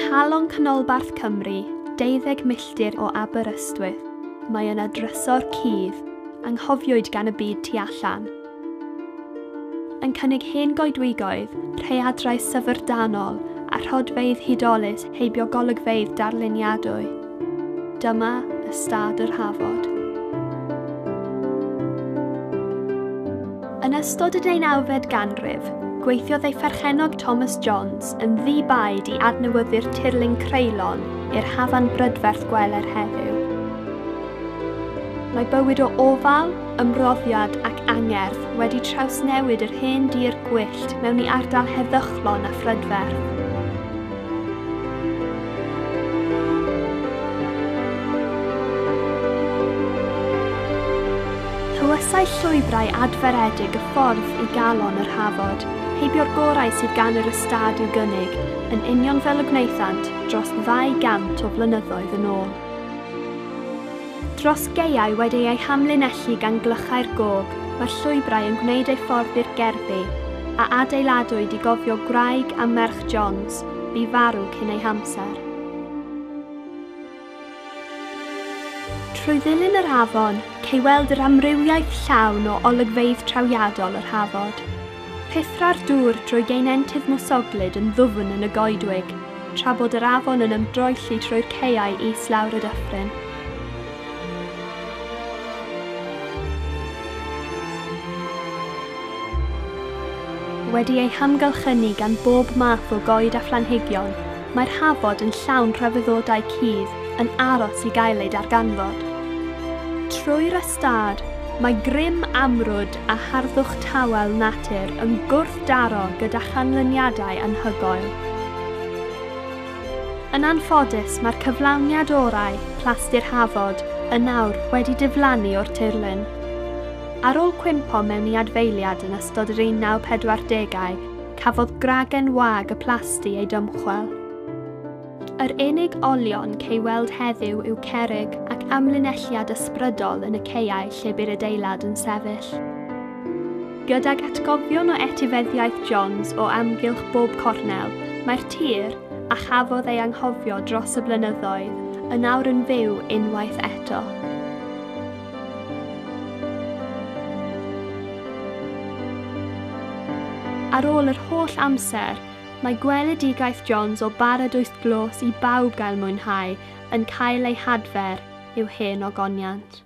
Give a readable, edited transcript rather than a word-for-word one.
nghalon canolbarth Cymru, 12 milltir o Aberystwyth, mae yna drysor cudd, anghofiwyd gan y byd tu allan. Yn cynnig hen goedwigoedd, rhaeadrau syfrdanol a rhodfeydd hudolus heibio golygfeydd darluniadwy. Dyma ystâd yr Hafod. Yn ystod y 19fed ganrif, gweithiodd ei pherchennog Thomas Johns yn ddi-baid i adnewyddu'r tirlun creulon i'r hafan brydferth gweler heddiw. Mae bywyd o ofal, ymroddiad ac angerdd wedi trawsnewid yr hen dir gwyllt mewn i ardal heddychlon a phrydferth. Tywysai llwybrau adferedig y ffordd i galon yr Hafod, heibio'r gorau sydd gan yr ystâd i'w gynnig, yn union fel y gwnaethant dros 200 o flynyddoedd yn ôl. Dros gaeau wedi eu hamlinellu gan glychau'r gog, mae'r llwybrau yn gwneud eu ffordd i'r gerddi, a adeiladwyd i gofio gwraig a merch Johns, bu farw cyn ei hamser. Trwy ddilyn yr afon, cei weld yr amrywiaeth llawn o olygfeydd trawiadol yr Hafod. Rhuthra'r dŵr drwy geunentydd mwsoglyd yn ddwfn yn y goedwig, tra bod yr afon yn ymdroelli trwy'r caeau islawr y dyffryn. Wedi ei hamgylchynu gan bob math o goed a phlanhigion, mae'r Hafod yn llawn rhyfeddodau cudd yn aros i gael eu darganfod. Trwy'r ystâd, mae grym amrwd a harddwch tawel natur yn gwrthdaro gyda chanlyniadau anhygoel. Yn anffodus, mae'r cyflawniad orau, Plasty'r Hafod, yn awr wedi diflannu o'r tirlun. Ar ôl cwympo mewn i adfeiliad yn ystod yr 1940au, cafodd gragen wag y plasty ei dymchwel. Yr unig olion cei weld heddiw yw cerrig ac amlinelliad ysbrydol yn y caeau lle bu'r adeilad yn sefyll. Gydag atgofion o etifeddiaeth Johns o amgylch bob cornel, mae'r tir, a chafodd ei anghofio dros y blynyddoedd, yn awr yn fyw unwaith eto. Ar ôl yr holl amser, mae gweledigaeth Johns o baradwys glos i bawb gael mwynhau yn cael ei hadfer i'w hen ogoniant.